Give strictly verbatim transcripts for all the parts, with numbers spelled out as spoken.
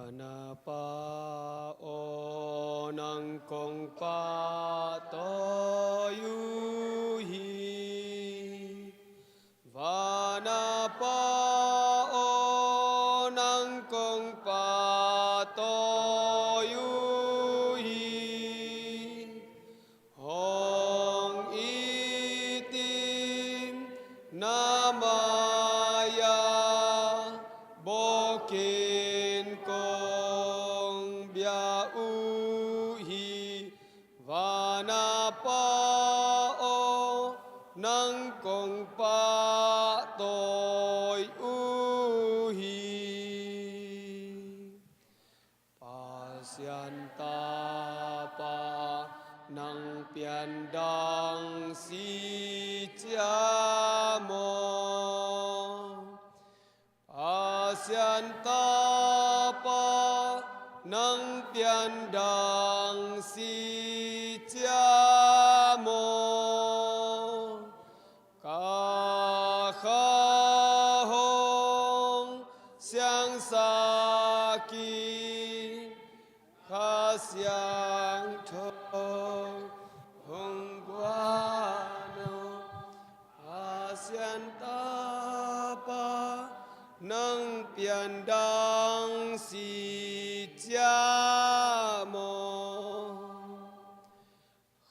Van a Pa aw, nang kong pahtawi uh hi. Van a Pa aw, nang kong pahtawi uh hi. Hong it in, na mai-ah bawkin kong bia uh hi. Van a Pa aw, nang kong pahtawi uh hi. Pasian' Tapa, nang piandang si ciam aw. Pasian' Tapa, nang piandang si ciam aw. Ka kha hong siangsak in, Kha Siangtho hong guan aw. Pasian' Tapa, nang piandang si ciam aw.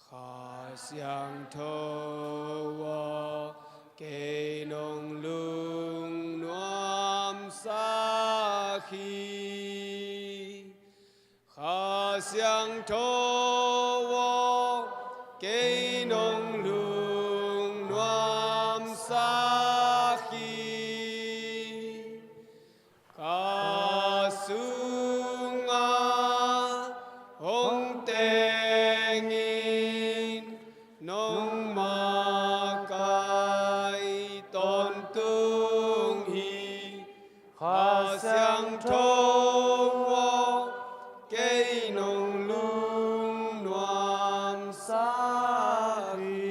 Kha Siangtho aw, kei nong lungnuamsak hi. Kha Siangtho aw, kei nong lungnuamsak hi. Ka sungah hong teng in, nong makaih tawntung hi. Kha Siangtho aw, kei nong lungnuamsak hi.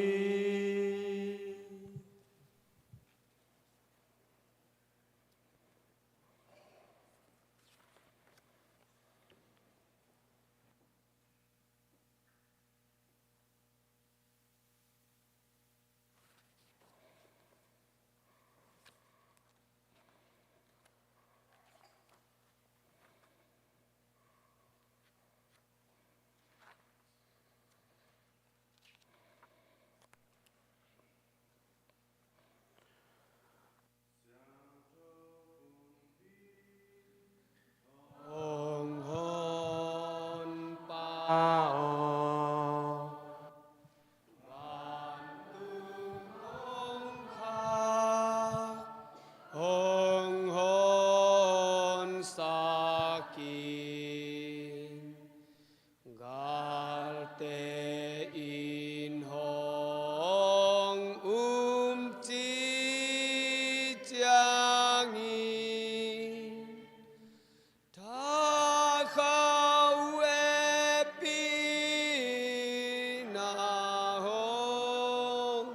Hong Honpa aw, vantung hong kha, hong honsak in. Galte in hong umcih ciangin, thakhauh hehpihna hong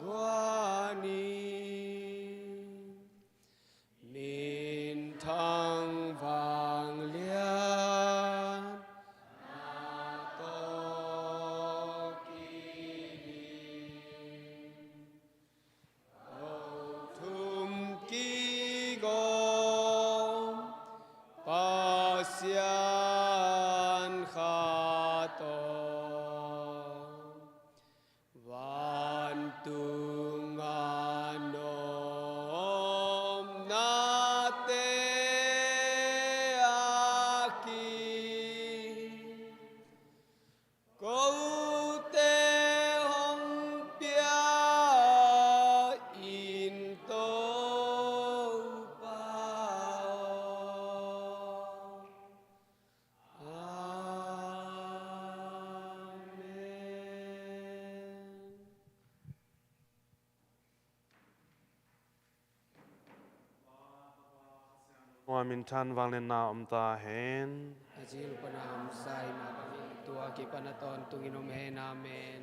guan in. Minthang vangliatna tawh kinin, ko thum kik om Pasian khat aw, vantung a om nate a kin, kote hong pia in Topa aw. Amen. Tapa, Kha Siangtho tungah minthan vangliatna om ta hen. A cil pan a om sa hi mah bangin tua kipan a tawntungin om hen. Amen.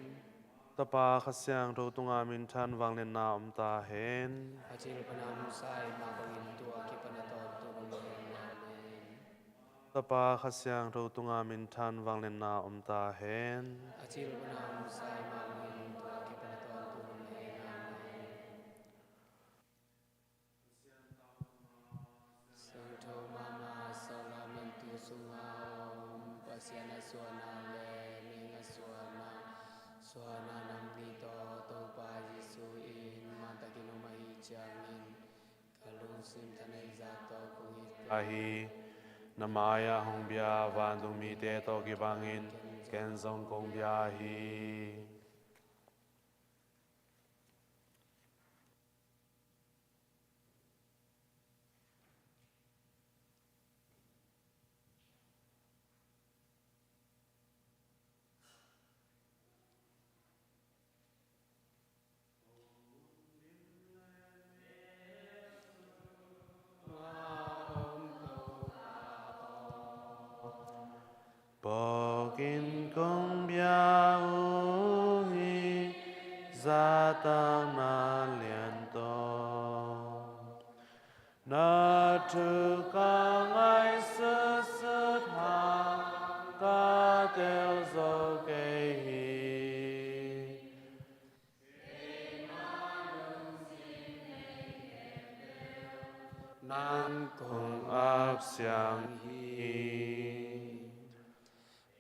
Tapa, Kha Siangtho tungah minthan vangliatna om ta hen. A cil pan a om sa hi mah bangin tua kipan a tawntungin om hen. Amen. Tapa Kha Siangtho tungah minthan vangliatna om ta hen. A cil pan a om sa ahih mah bangin tua kipan a tawntung hun hen. Amen. Siangtho mahmah, sawt lamen tu sungah om Pasian a suahna le mihing a suahna, suahna nam nih tawh Topa Jesuh in mah takin om ahih ciangin, ka lungsim thaneih zah tawh kong it ahi. Na mai-ah hong bia vantung mite tawh kibangin ken zong kong bia hi. Pawlkhat kong bia uh hi, zahtakna lian tawh. Na thu ka ngaihsutsut hang ka tel zo kei hi. Nang kong ap siang hi.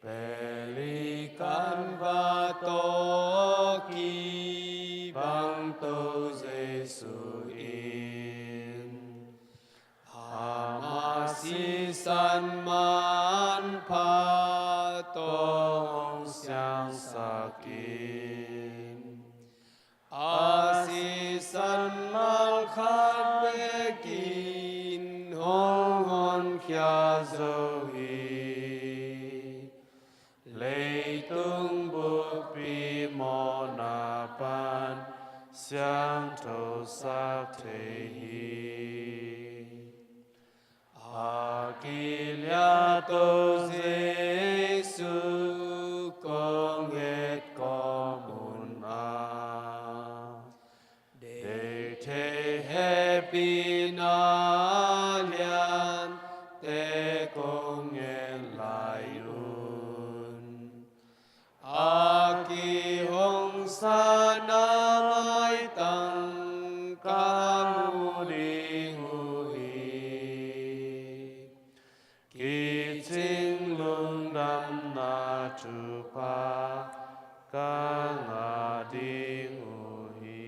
Pelikan va tawh kibang To Jesuh in, ama sisan manpha tawh hong siangsak in, a sisan malkhat bekin hong honkhia zo hi. Leitung buppi mawhna pan siangthosak thei hi. A kilia To Jesuh kong et kawm un ah, deih thei hehpihna liante kong ngen lai un. A kihong sa na maitang ka mu ding uh hi. Kicing lungdamna thupha ka ngah ding uh hi.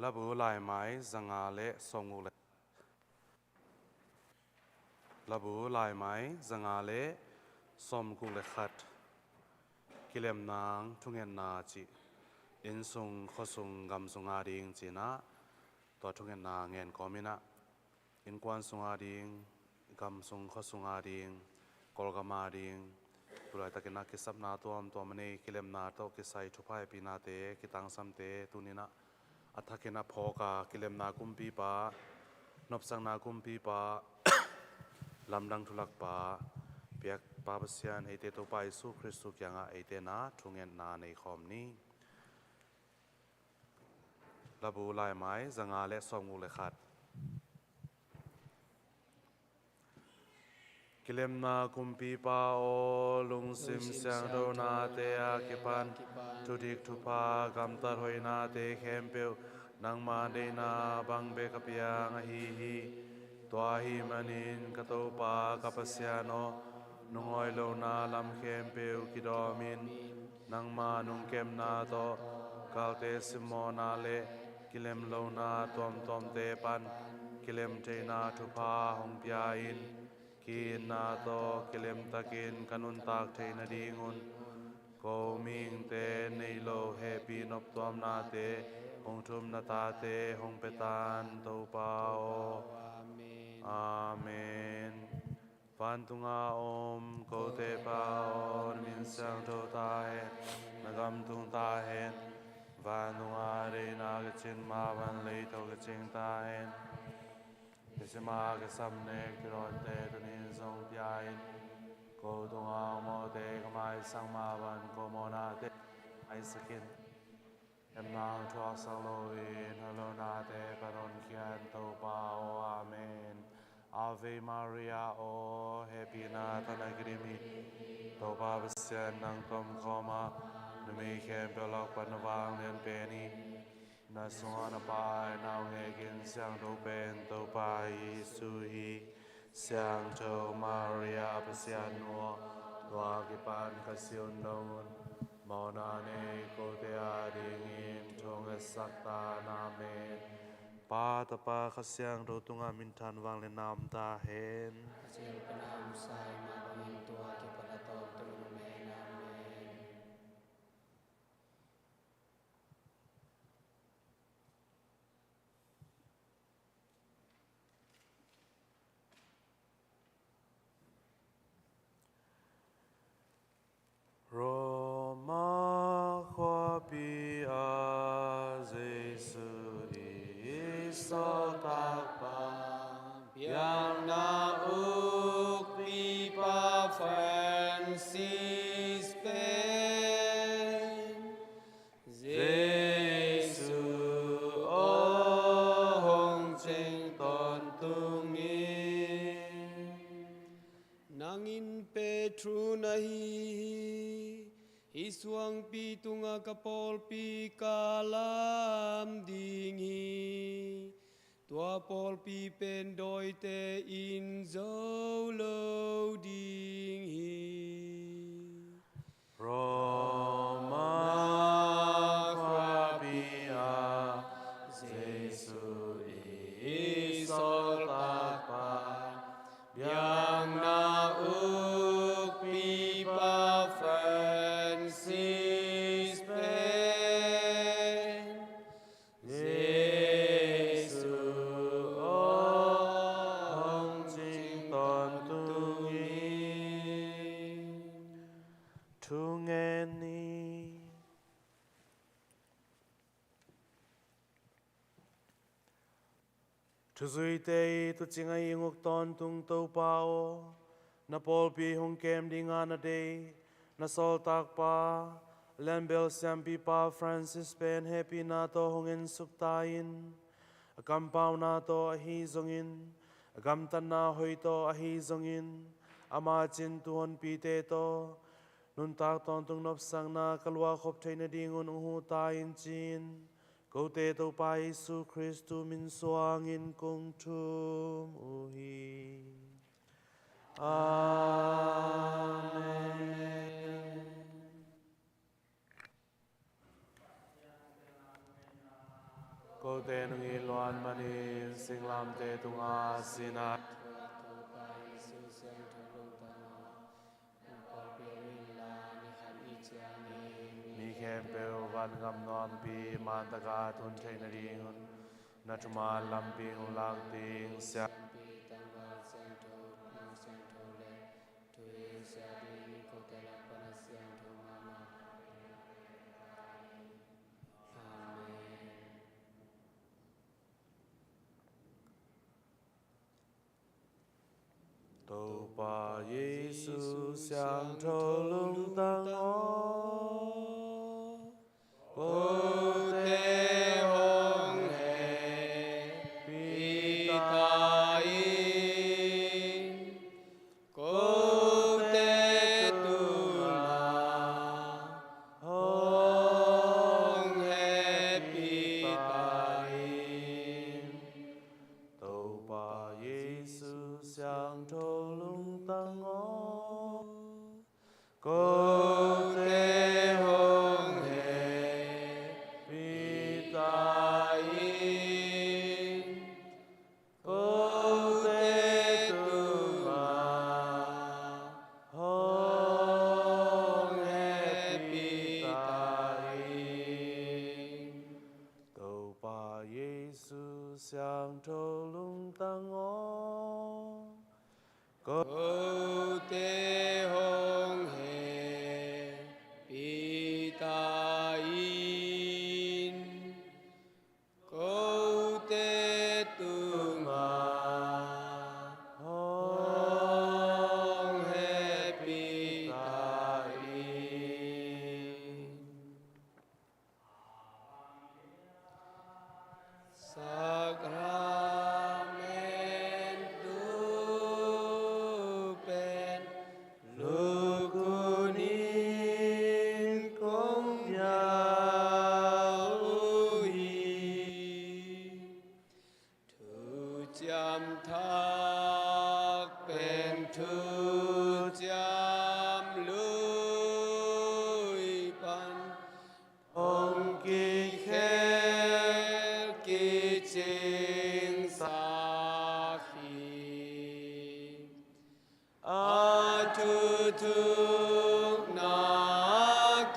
Labu laimai zanga le sawmguk le Labu laimai zanga le sawmguk le khat. Kilemna thungetna cih, innsung khuasung gamsung ading cinah tua thungetna ngen kawminah, innkuan sung ading, gamsung khuasung ading, Kawlgam ading, tulaitakinah kisapna tuamtuam a nei kilemna tawh kisai thupha hehpihnate, kitangsamte tuninah a thakin a phawk a, kilemna kumpipa, nopsakna kumpipa, lamdang thulakpa, piakpa Pasian eite Topa Jesu Khristu kiangah eite na thungetna nei khawm ni. Labu laimai zanga le sawmguk le khat. Kilemna kumpipa aw, lungsim siangthonate a kipan thudik thupha gamtat hoihnate khempeuh nangma deihna bang bek a piang ahi hi. Tua ahih manin ka Topa ka Pasian aw, nungawi lohna lam khempeuh kidawmin, nangma nungkemna tawh galte simmawhna le kilem lohna tuamtuamte pan kilem theihna thupha hong pia-in, ki-itna tawh kilemtakin ka nuntak theih nadingun ko mihingte neih loh hehpih noptuamnate hong thum na tate hong pia tan, Topa aw. Amen. Vantunga om kote Pa aw, na min siangtho ta hen, na gam tung ta hen. Vantunga deihna kicin mah bang leitho kicing ta hen. Kisima kisam nek thudawnte tunin zong pia-in, ko tunga mawhte ka maisak mah bang ko mawhnate maisak in. Kemnang thuaksak loin hoih lohnate pan honkhia in, Topa aw. Amen. Ave Maria aw, hehpihna tawh na kidim hi. Topa Pasian nang tomkhawm a, numei khempeuh lak pan na vanglian pen hi. Na sungah na pai na hong ekin siangtho pen Topa Jesu hi. Siangtho Maria Pasian nu aw, tua kipan ka si hun dong un mawhna nei kote adingin thungetsak ta in. Amen. Pa, Tapa, Kha Siangtho tungah minthan vangliatna om ta hen. A cil pen a om sa hi mah bangin tua kipan a tawntung om hen. Amen. Roma khuapi ah Jesu i sawltakpa, biakna ukpipa Francis pen, Jesu aw, hong cing tawntung in. Nang in Petru na hi hi. Hih suangpi tungah ka pawlpi ka lam ding hi. Tua pawlpi pen dawite in zo lo ding hi. Roma khuapi ah Jesu i sawltakpa, biakna ukpipa Francis pen, Jesu aw, hong cing tawntung in. Thungen ni. Thuzuite i tuucing a i nguk tawntung Topa aw, na pawlpi hong kem dinga na deih na sawltakpa, Lianbel Siampipa Francis pen hehpihna tawh hong ensuk ta in. A kampauna tawh ahi zongin, a gamtatna hoih tawh ahi zongin, ama cin tuhonpite tawh nuntak tawntung nopsakna ka luahkhop theih nadingun hong huh ta in, ci-in kote Topa Jesu Khristu min suangin kong thum uh hi. Amen. Ko Te nungin luan manin singlamteh tungah sihna mi khempeuh vangam nuampi mantaka tun theih nadingun na thuman lampi hong lak ding siang Topa Jesu siangtho lungtang aw, kote hong hehpih ta in, kote tungah hong hehpih ta in. Topa Jesu siangtho lungtang aw, kote hong hehpih ta in, kote tungah hong hehpih ta in. Topa Jesu siangtho lungtang aw, kote hong hehpih ta in, kote tungah hong hehpih ta in. Sakramentu pen lukun in kong pia uh hi. Thuciam Thak pen Thuciam Lui pan hong kikhel kicingsak hi. A thuthukna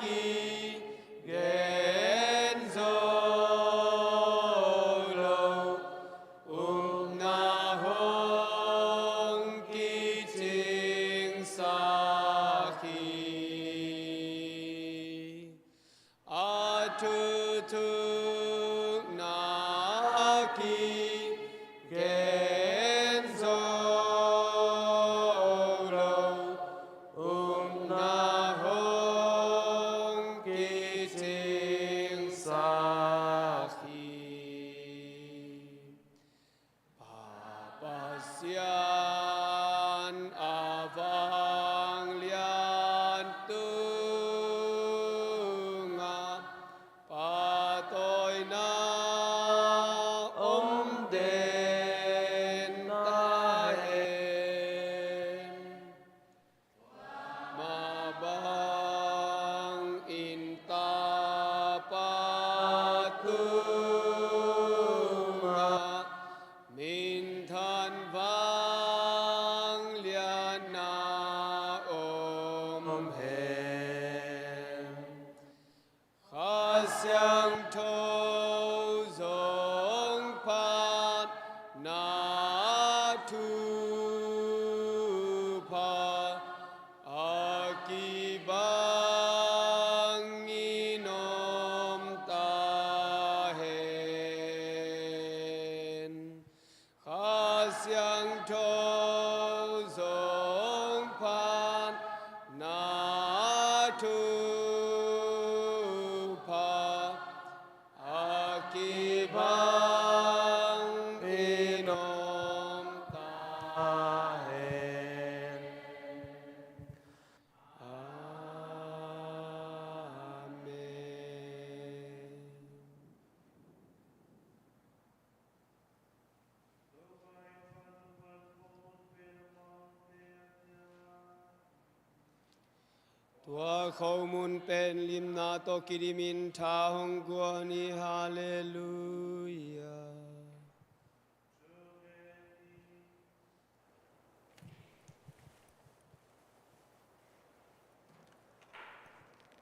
kigen zo lo, upna hong kicingsak hi. A thuthukna kigen zo lo, upna hong kicingsak hi. Pa Pasian, a vanglian tungah pahtawina om den ta hen. Mah bangin tapa tungah minthan vangliatna om hen. Kha Siangtho zong phatna thupha a kibangin om ta hen. Kha Siangtho zong phatna thupha a Khomun pen limna tawh kidimin tha hong guan hi. Halleluia.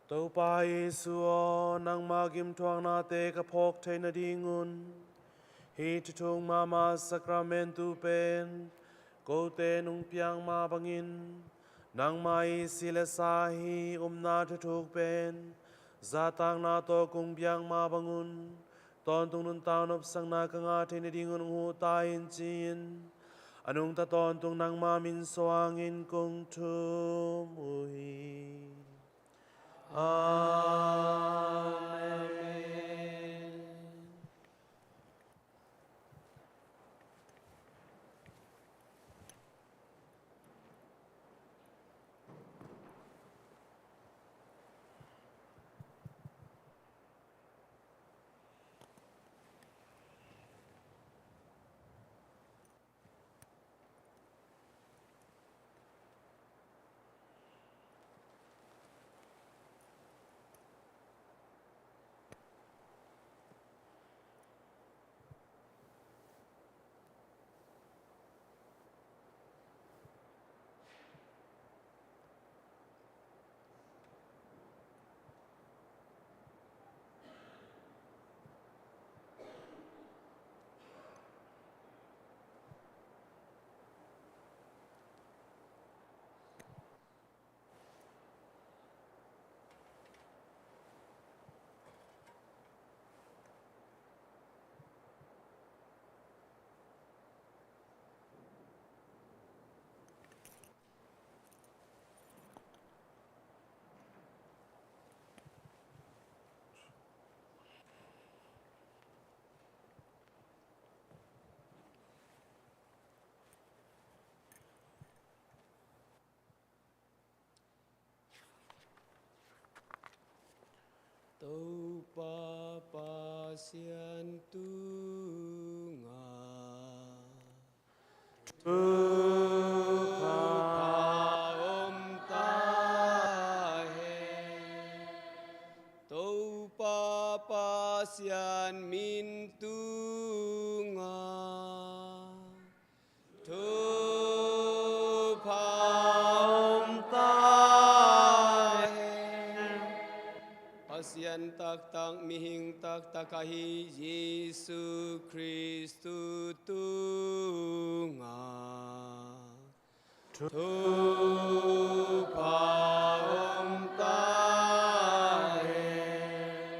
Topa Jesu aw, nangma gimthuaknate ka phawk theih nadingun hih thuthuk mahmah sakramentu pen kote nong piak mah bangin nangma i si le sa hih upna thuthuk pen zahtakna tawh kong piak mah bangun tawntung nuntak nopsakna ka ngah theih nadingun hong huh ta in ci-in a nungta tawntung nangma min suangin kong thum uh hi. Amen. Topa Pasian tungah thupha om ta hen. Topa Pasian min tungah thupha om ta hen. Pasian taktak, mihing taktak ahi Jesu Khristu tungah thupha om ta hen.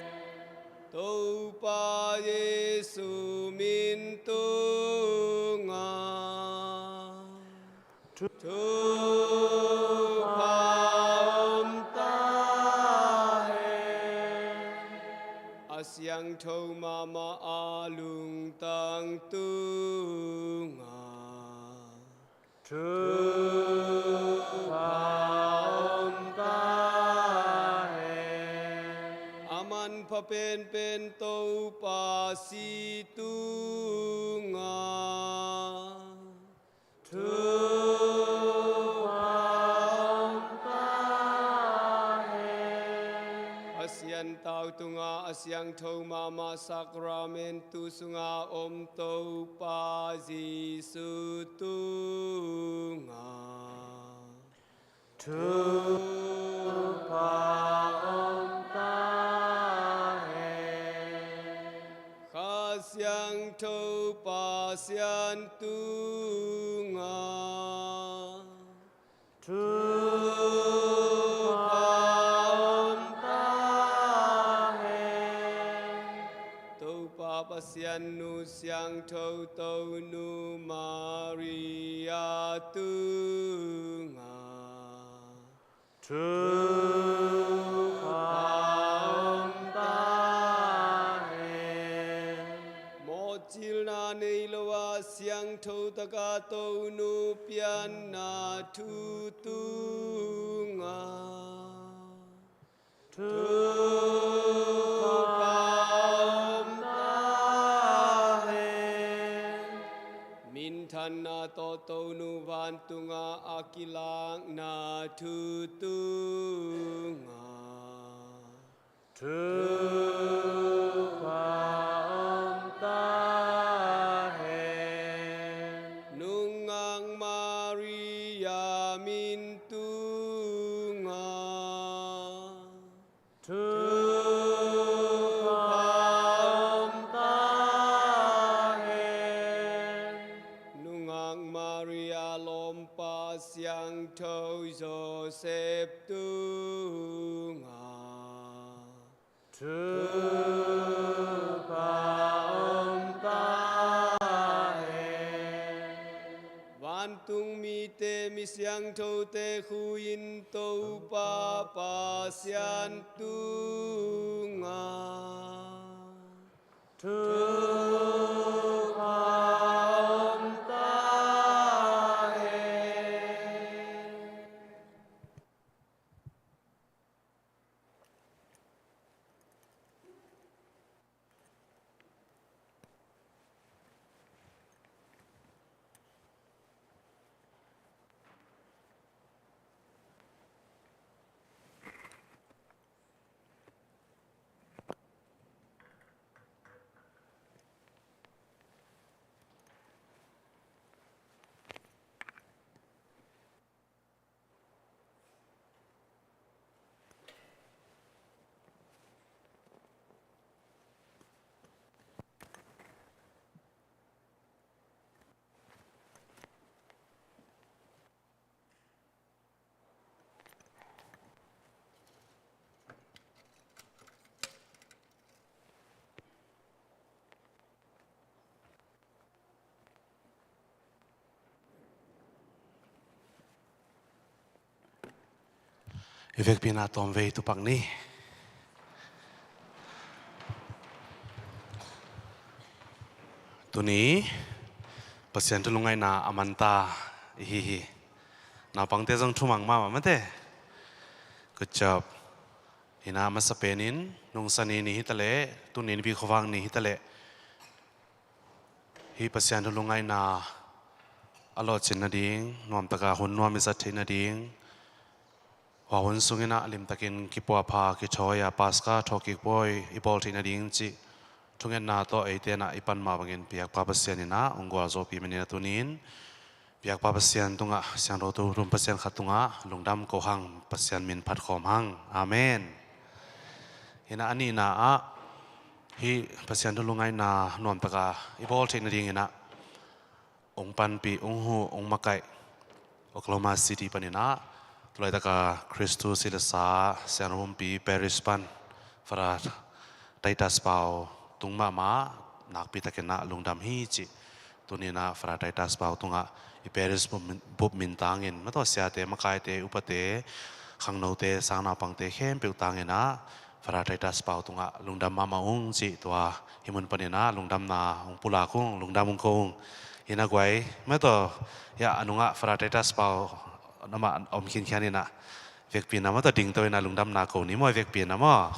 Topa Jesu min tungah thupha om ta hen. A siangtho mahmah a lungtang tungah thupha om ta hen. A manpha penpen Topa si tungah thupha om ta hen. Pasian tau tungah a siangtho mahmah sakramentu sungah om Topa Jesu tungah thupha om ta hen. Kha Siangtho Pasian tungah thupha om ta hen. Topa Pasian nu siangtho Tonu Maria tungah thupha om ta hen. Mawhcilna nei lo a siangtho taka Tonu pianna thu tungah thupha om ta hen. Minthanna tawh Tonu van tungah a kilakna thu tungah thupha om ta hen. Nungak Maria min tungah thupha om ta hen. Nungak Maria lawmpa siangtho Joseph tungah thupha om ta hen. Vantung mite, mi siangthote khuin Topa Pasian tungah thupha om ta hen. I vekpi-in ah tawmvei tupak ni. Tuni Pasian thu lungngaihna a manta i hi hi. Naupangte zong thumang mahmah mate. Good job. Hi-in ah masa penin nungsa ni ni hi taleh, tuni Nipi khuavak ni hi taleh, hih Pasian thu lungngaihna a lawhcin nading, nuamtaka hun nuam i zat theih nading, hua hun sungin ah limtakin kipuahpha, kithawi a, Paska thawhkik pawi i bawl theih nading cih thungetna tawh eite in ah i pan mah bangin biakpa Pasian in ah hong gualzawhpih manin ah tuni-in biakpa Pasian tungah, siangtho thu thum Pasian khat tungah lungdam ko hang, Pasian min phat khawm hang. Amen. Hi-in ah a nihna ah hih Pasian thu lungngaihna nuamtaka i bawl theih nadingin ah hong panpih, hong huh, hong makaih Oklahoma City panin ah, tu laitaka Christus i lasa siangtho pumpi Parish pan Father Titus Pau tung mahmah, nakpitakin ah lungdam hi cih tuni-in ah Father Titus Pau tungah i Parish bup min, bup min tangin, mah tawh siate, makaite, upate, khangnote, sangnaupangte khempeuh tangin ah Father Titus Pau tungah lungdam mahmah ung cih tua hih mun panin ah lungdamna hong pulak ung, lungdam hong ko ung. Hi-in ah guai, mah tawh, ya, a nungah Father Titus Pau amah om khinkhian in ah, vekpi-in ah mah tawh dingto in ah lungdamna ko ni maw, vekpi-in ah maw.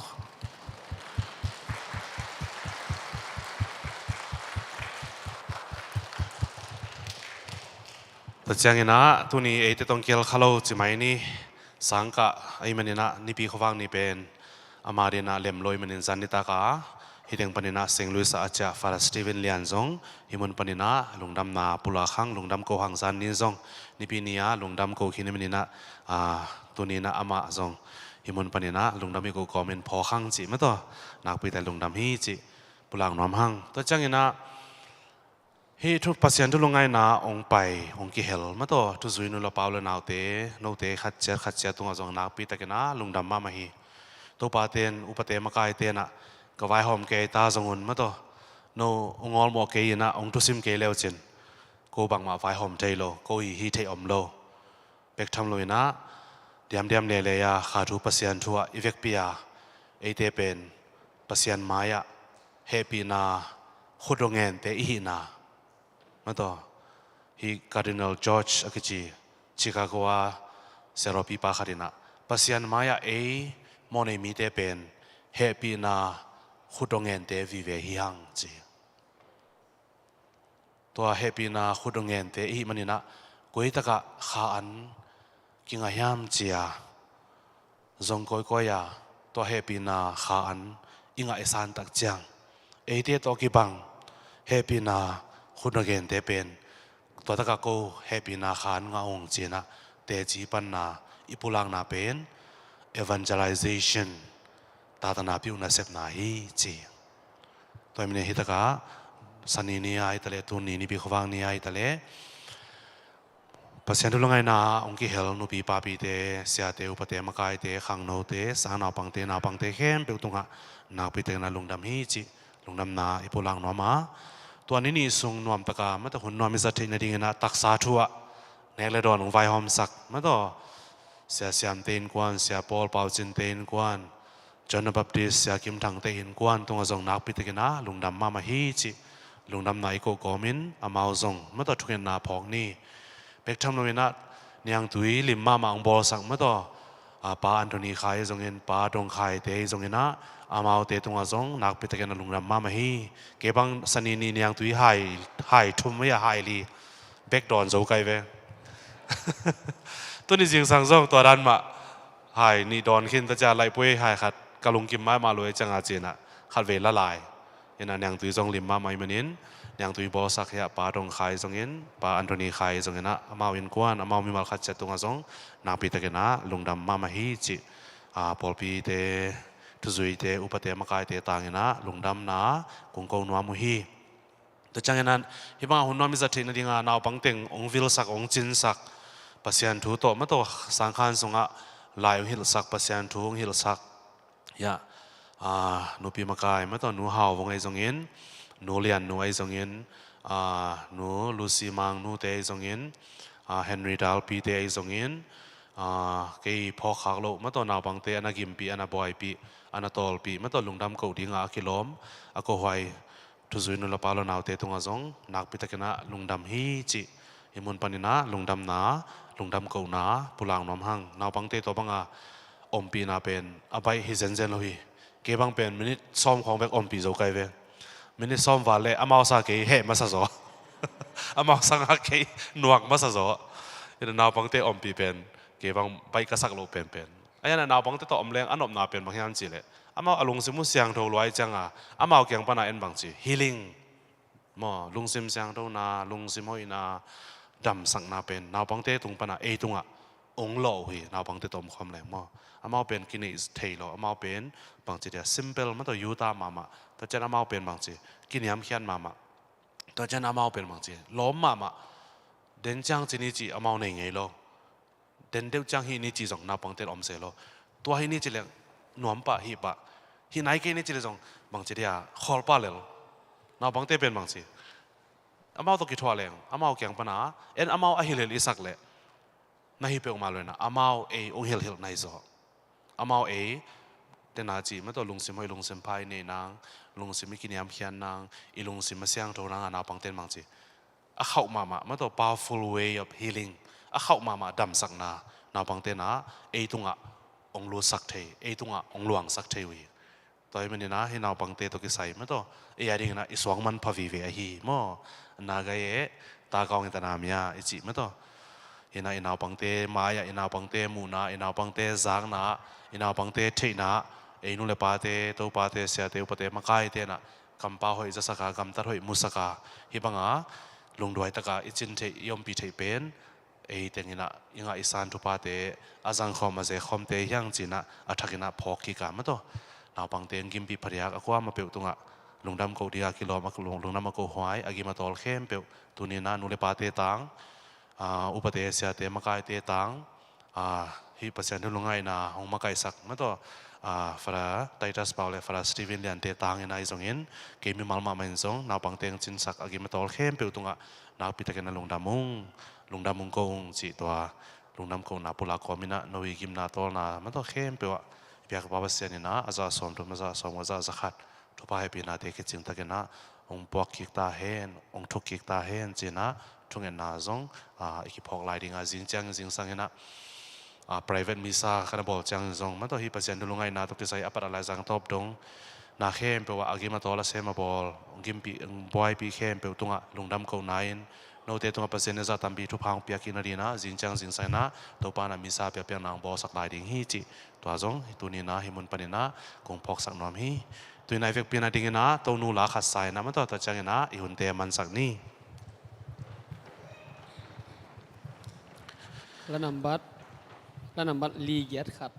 Tua ciangin ah tuni eite tawh kikal kha lo ci mai ni, sangkah ahih manin ah Nipi khuavak ni pen ama adingin ah lem lo ahih manin zan nitak a hih teng panin ah Saint Louis ah a ciah Father Stephen Lian zong hih mun panin ah lungdamna pulak hang, lungdam ko hang. Zan ni zong, Nipi ni ah lungdam ko khin ahih manin ah, ah, tuni-in ah amah zong hih mun panin ah lungdam i ko kawmin phawk hang cih, mah tawh nakpitakin lungdam hi cih pulak nuam hang. Tua ciangin ah hih thu, Pasian thu lungngaihna hong pai, hong kihel, mah tawh thuzui nu le pa, u le naute, note khat ciat khat ciat tungah zong nakpitakin ah lungdam mahmah hi. Topate'n, upate, makaite'n ah ka vaihawm kei ta zong un, mah tawh no hong awlmawh kei in ah, hong thusim kei le uh cin, ko bangmah vaihawm thei lo, ko hi hi thei om lo. Bek tham loin ah diamdiam lele a, kha thu, Pasian thu ah i vekpi a, eite pen Pasian mai-ah hehpihna khut dawngente i hihna, mah tawh, hih Cardinal George a kici, Chicago a siarawpipa khat in ah, Pasian mai-ah ei mawhnei mite pen hehpihna khut dawngente vive hi hang ci. Tua hehpihna khut dawngente i hih manin ah koi takah kha an kingah hiam ci-a zong kawikawi a, tua hehpihna kha an i ngah i san tak ciang, eite tawh kibang hehpihna khut na gente pen tua takah ko hehpihna kha an ngah ung ci-in ah teci panna i pulakna pen evangelization, tatana piuhna sepna hi ci. Tua hi manin hi takah Sani ni a hi taleh, tuni Nipi khuavak ni a hi taleh, Pasian thu lungngaihna hong kihel nupi papite, siate, upate, makaite, khangnote, sang naupangte, naupangte khempeuh tungah nakpi takin ah lungdam hi cih lungdamna i pulak nuam a, tua ni nih sung nuamtaka mataw hun nuam i zat theih nadingin ah taksa thu ah nek le dawn hong vaihawmsak mataw Sia Siamte innkuan, Sia Paul Paucinte innkuan, John the Baptist, Sia Kim Thangte innkuan tungah zong nakpi takin ah lungdam mahmah hi cih lungdamna i koh kawmin amau zong mataw thungetna phawk ni. Bek tham loin ah niangtui lim mahmah hong bawlsak mataw, a, Pa Anthony Khai zongin, Pa Dong Khaite zongin ah amaute tungah zong nakpi takin ah lungdam mahmah hi. Kei bang Sani ni niangtui hai, hai thum hi a, hai li bek dawn zo kai ve. Tuni zingsang zong tua dan mah hai nih dawn khin ta cia, laihpuai hai khat ka lungkim mahmah lua hi cianga ci-in ah khatvei la lai. Hi-in ah niangtui zong lim mahmah ahih manin niangtui bawlsak hi a, Pa Dong Khai zongin, Pa Anthony Khai zongin ah amau innkuan, amau mimal khat ciat tungah zong nakpi takin ah lungdam mahmah hi cih, a, pawlpite, thuzuite, upate, makaite tangin ah lungdamna kong ko nuam uh hi. Tua ciangin ah hih bangah hun nuam i zat theih nadinga naupang teng hong vilsak, hong cinsak, Pasian thu tawh mataw sangkhan sungah lai hong hilhsak, Pasian thu hong hilhsak, ya, a, nupi makai mataw Nu Hau Vung ahi zongin, Nu Lian Nu ahi zongin, a, Nu Lucy Mang Nute ahi zongin, a, Henry Dalpite ahi zongin, a, kei phawkkhak loh mataw naupangte a na gimpih, a na buaipih, a na tawlpih mataw lungdam koh dinga a kilawm, a kohuai thuzui nu le pa, lo naute tungah zong nakpi takin ah lungdam hi cih hih mun panin ah lungdamna, lungdam kohna pulak nuam hang. Naupangte tua banga ompihna pen a baih hi zenzen lo hi. Kei bang pen minit sawm khawng bek ompih zo kai ve. Minit sawm val leh amau sang kei heh masa zaw. Amau sangah kei nuak masa zaw. Hi-in ah naupangte ompih pen kei bang baih ka sak loh penpen. A hi-in ah naupangte tawh om leng a nopna pen bang hiam cih leh amau a lungsim uh siangtho lua ahih cianga amau kiang pana en bangci healing maw, lungsim siangthona, lungsim hoihna, damsakna pen naupangte tung pana ei tungah hong lawh uh hi. Naupangte tawh om khawm leng maw, amau pen kineih thei lo, amau pen bangci dia simple mataw, yuta mahmah. Tua ciang amau pen bangci kiniamkhiat mahmah. Tua ciang amau pen bangci lawm mahmah. Den ciang ci ni ci amau nei ngei lo. Den deuh ciang hih ni ci zong naupangte om se lo. Tua hih ni ci leng nuam pah, hih pah. Hih nai kei ni ci leng zong bangci dia khawl pah lel. Naupangte pen bangci, amau tawh kithuah leng amau kiang pana en, amau a hilhhilh i sak leh na hi peuhmah lo-in ah amau ei hong hilhhilh nai zaw. Amau ei tena ci mataw lungsim hoih, lungsim pha i neih nang, lungsim i kiniamkhiat nang, i lungsim a siangtho nanga naupangte in bangci a khauh mahmah mataw, powerful way of healing, a khauh mahmah damsakna naupangte in ah ei tungah hong lutsak thei, ei tungah hong luangsak thei uh hi. Tua hih manin ah hih naupangte tawh kisai mataw ei a dingin ah i suang manpha vive ahi maw. Na gai e, ta kaung i tana mia i cih mataw. Hi-in ah i naupangte mai-ah, i naupangte muhna, i naupangte zakna, i naupangte theihna, ei nu le pate, topate, siate, upate, makaite in ah kampau hoih zasak a, gamtat hoih musak a, hih banga lungduai taka i cin theih, i ompih theih pen ei tengin ah i ngah i san thuphate a zangkhawm, a zekhawmte hi hang ci-in ah a thakin ah phawk kik a mataw. Naupangte hong gimpih phadiak a kuamah peuh tungah lungdam koh dinga kilawm, a lung-, lungdam a kohhuai a gim a tawl khempeuh tuni-in ah nu le pate tang, a, upate, siate, makaite tang, a, hih Pasian thu lungngaihna hong makaihsak mataw, a, Father Titus Pau le Father Stephen Liante tangin ahi zongin, kei mimal mahmah in zong naupangte hong cinsak a gim a tawl khempeuh tungah nakpi takin ah lungdam ung, lungdam ung ko ung cih tua lungdam kohna pulak kawmin ah no i gimna tawlna mataw khempeuh ah biakpa Pasian in ah a zah sawmthum, a zah sawmguk, a zah zakhat thupha hehpihnate kicing takin ah hong puak kik ta hen, hong thuk kik ta hen ci-in ah thungetna zong, a, i kiphawk lai dinga, zing ciangin, zingsangin ah, a, private misa ka na bawl ciangin zong mataw hih Pasian thu lungngaihna tawh kisai a pat a laizang tawp dong na khempeuh ah a gim a tawl, a sem a bawl, gimpih, buaipih khempeuh tungah lungdam kohna in Note tungah Pasian in zah tampi thupha hong piak hi nadinah, zingciang zingsang inah Topa in a misa piakpiakna hong bawlsak lai ding hi cih tua zong tuni inah hih mun paninah kong phawksak nuam hi. Tu inah i vekpi inah dinginah Tonu la khat sa inah, matuata cianginah i hunte mansak ni. La nambat, la nambat li giat khat.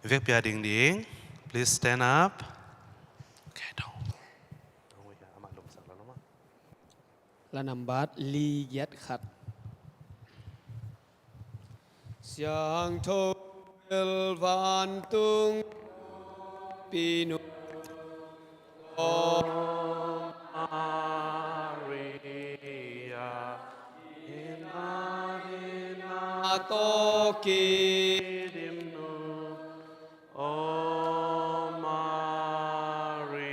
I vekpi a ding ding. Please stand up. Okay, dong. La nambat li giat khat. Siangtho bel vantung pinu, Maria, ina ina toki dimnu, O Maria.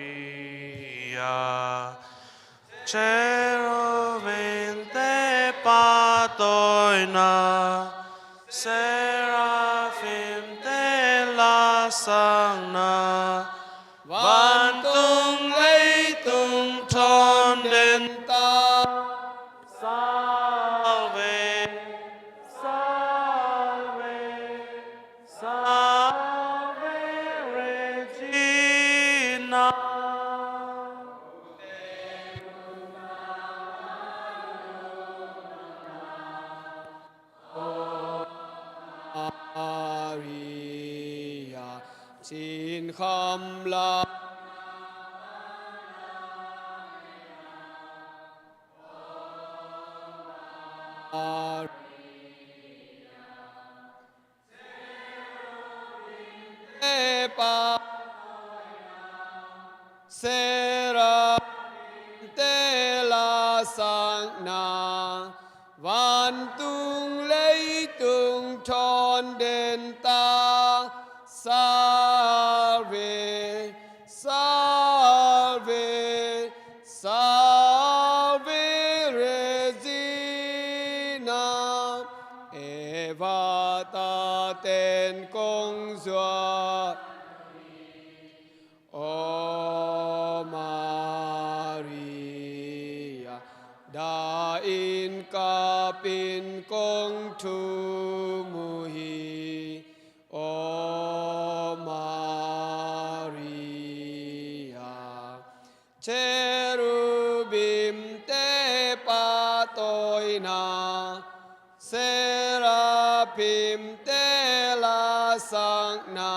Cherubimte pahtawina, seraphimte lasakna, vantung leitung thawn den ta. Salve, salve, salve Regina. Maria, cin kham la. Maria, Seraphimte lasakna, vantung leitung thawn den ta. Salve, salve, salve Regina. Evata ten kong zuak, O Maria, dahin kapin kong thum uh hi, O Maria. Cherubimte pahtawina, seraphimte lasakna,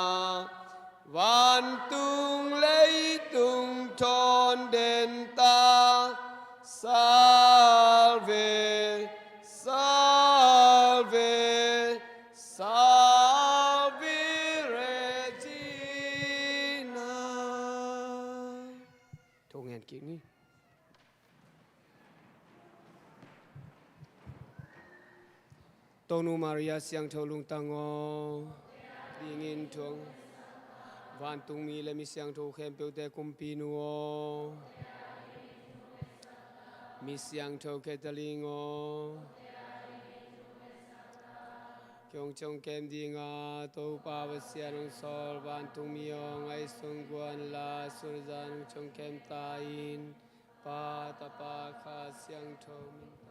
vantung leitung thawn den ta. Salve, salve, salve Regina. Thu ngen kik ni. Tonu Maria siangtho lungtang aw, dingin thuang, vantungmi le mi siangtho khempeuhte kumpinu aw, mi siangtho Catherine aw, kei hong ciong kem dinga Topa Pasian hong sawl, vantungmi aw, ngaihsun guan la, sunzan hong ciong kem ta in. Pa, Tapa, Kha Siangtho min.